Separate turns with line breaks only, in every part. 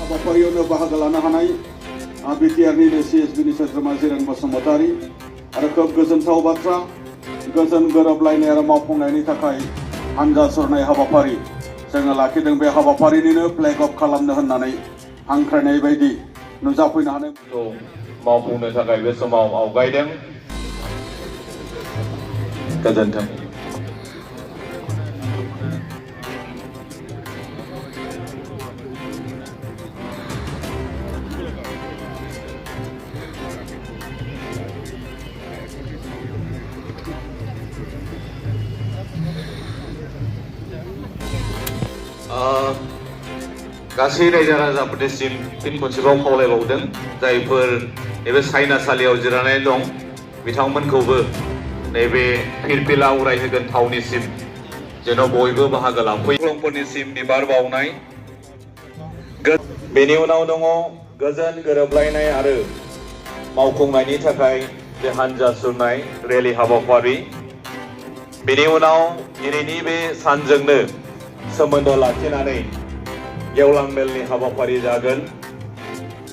हाबाफारियावनो बाहागो लानो हानाय बिटिआरनि सिएसबिनि सोद्रोमा जिरेन बसुमतारी आरो खोब गोजोनथाव बाथ्रा गोजोन गोरोबलायनाय आरो मावफुंनायनि थाखाय हानजा सुरनाय हाबाफारि जोङो लाखिदों। बे हाबाफारिनिनो फ्लेग अफ खालामनो होननानै हांख्रायनाय बायदि नुजाफैनो हानाय
मावफुंनो थाखाय बे समाव आवगायदों। गोजोन्थों। गासै रायजो राजाफोरनिसिम फिन खनसेबाव खावलायबावदों जायफोर नैबे सायनासालियाव जिरायनानै दं बिथांमोनखौबो नैबे फिरफिला उरायहोगोन थावनिसिम जेन' बयबो बाहागो लाफैयो। मुंख्लंफोरनिसिम बिबार बावनाय बेनि उनाव दङ गोजोन गोरोबलायनाय आरो मावफुंनायनि थाखाय बे हानजा सुरनाय रेलि हाबाफारि। बेनि उनाव दिनैनि बे सानजोंनो सोमोन्दो लाखिनानै गेवलां मेलनि हाबाफारि जागोन।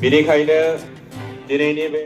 बेनिखायनो दिनैनि बे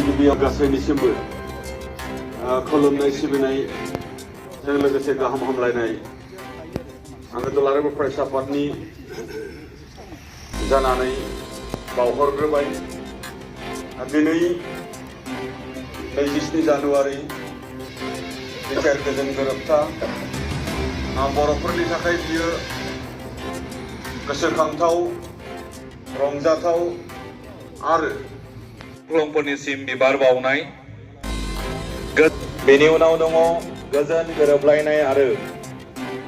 गिबियाव गासैनिसिमबो खुलुमनाय सिबिनायजों लोगोसे गाहाम हामलायनाय आङो दुलाराय फरायसा आफादनि जानानै बावहरग्रोबाय। दिनै 27 जानुवारि बिटिआर गोजोन गोरोबथा बर'फोरनि थाखाय बियो गोसोखांथाव रंजाथाव आरो
मुंख्लंफोरनिसिम बिबार बावनाय। बेनि उनाव दङ गोजोन गोरोबलायनाय आरो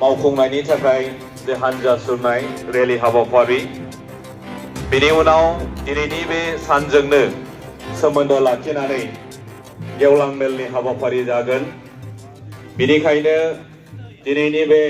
मावफुंनायनि थाखाय जे हानजा सुरनाय रेलि हाबाफारि। बेनि उनाव दिनैनि बे सानजोंनो सोमोन्दो लाखिनानै गेवलां मेलनि हाबाफारि जागोन। बेनिखायनो दिनैनि बे